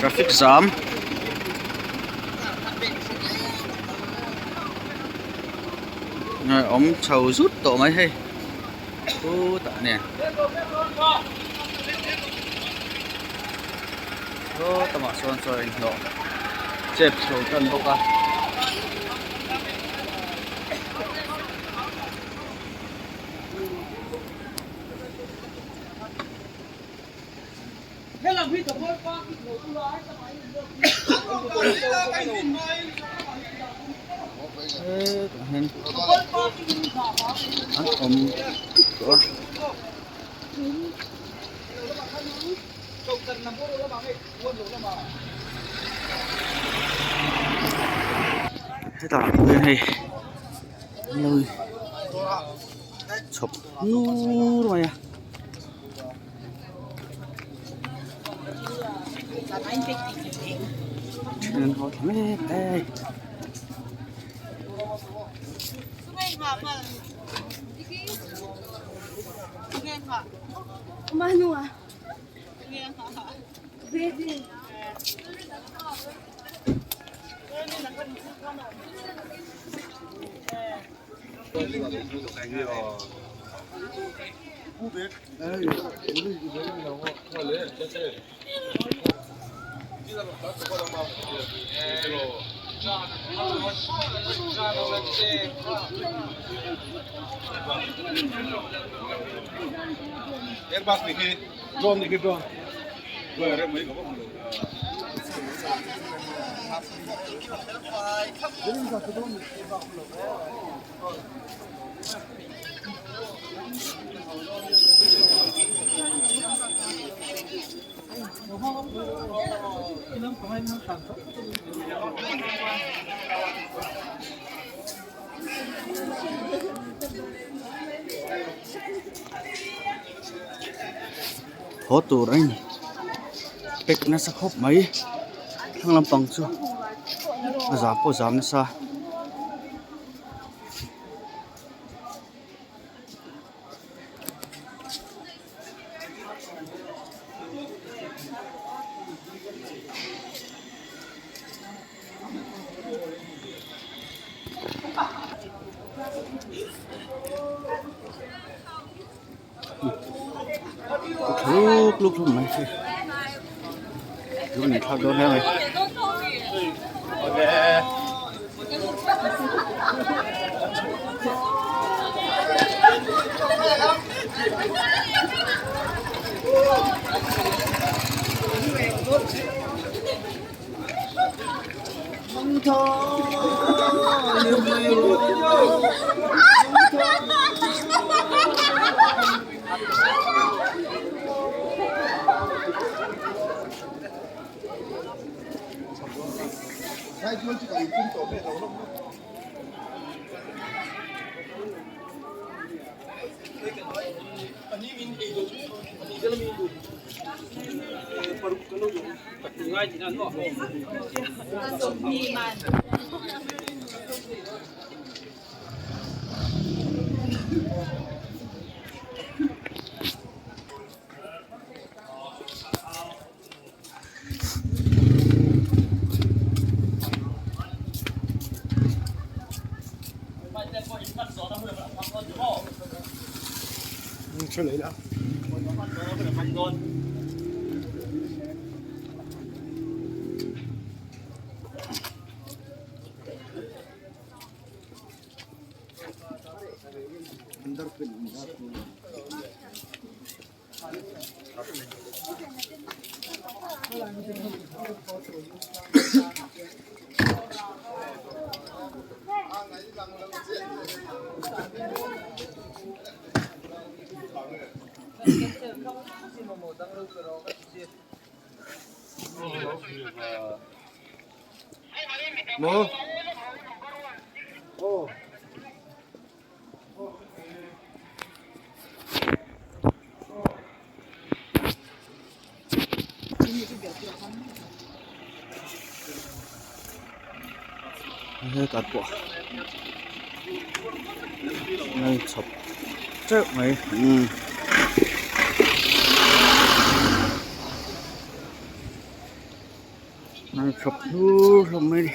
Traffic jam awm chho zut tawh mai hei khutah nen saw tamah sawn chaw a inhlawh chep chho tan bawk a. Hetah hian an awm tawh a. Hetah hian hei an lo chhawp nur mai a. Then an haw thla mek a. Haw tur a in pack nasa khawp mai thlang lampang chu a zam pawh a zam nasa. Thluk luk hlawm mai hei lung in thlak dawn hle mai. Hetah pawh. A inchhawp teuh mai umm. A inchhawp hlur hlawm mai a ni.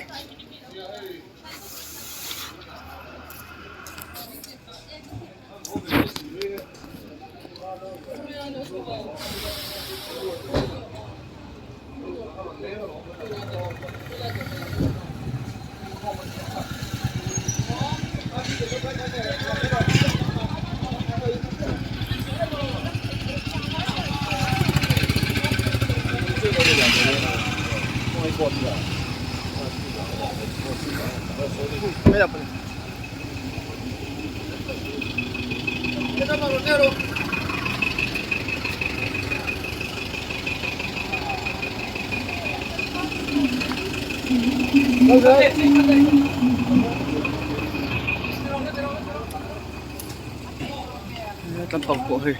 Lampang pawh hei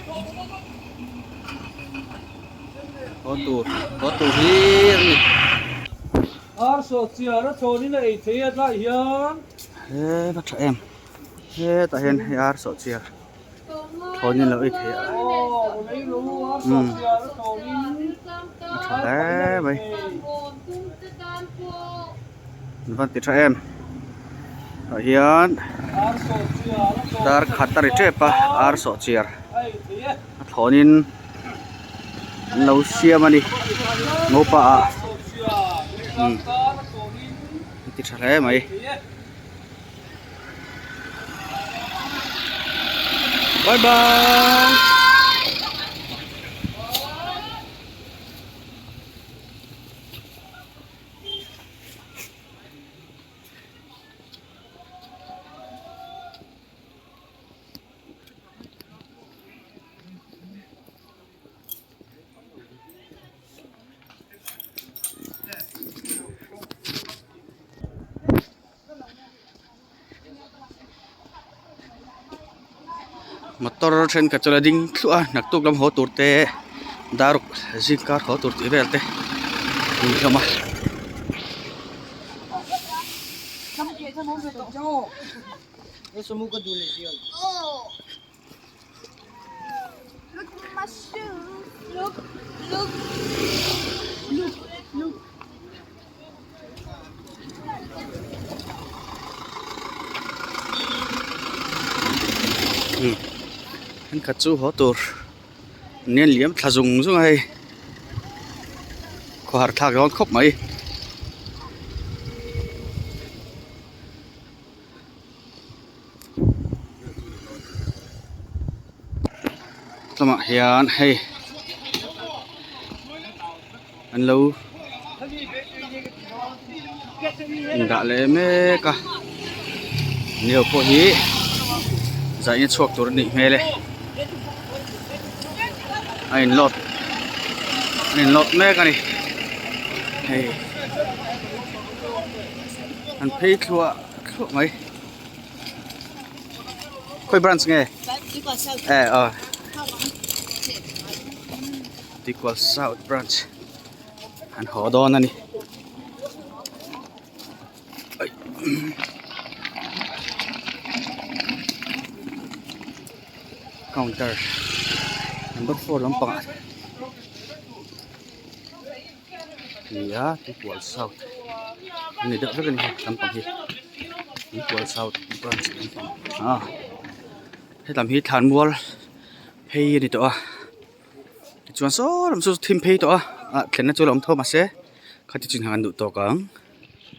haw tur haw tur hlir a ni. He va tha em hetah hian hei ar sawh chiar thawn in lo ei thei a umm a tha hle mai an van ti tha em tah hian dar khat a ri tep a ar sawh chiar a thawn in an lo siam a ni ngopa ah umm. A ti tha hle mai. Bye bye. Motor thenkhat chu la ding thluah a naktuk lam haw tur te daruk zingkar haw tur tih vel te a ni hlawm a. Thenkhat chu haw tur an en liam thla zung zung a hei khawhar thlak dawn khawp mai. Tlangah hian hei an lo indah leh mek a nio pawh hi zah in a chhuak tur a nih hmel e a in load an in load mek a ni hei an phei thluah thluah mai. Khawi branch nge? Eh aw Tuikual South branch an haw dawn a ni. Counter number 4 lampangah ni a Tuikual South a ni deuh vek a ni hei lampang hi Tuikual South branch lampang a hetlam hi thlanmual phei a ni tawh a tichuan saw lam chu thim phei tawh a ah thlenna chu a la awm tho mahse khati chin han duh tawk ang.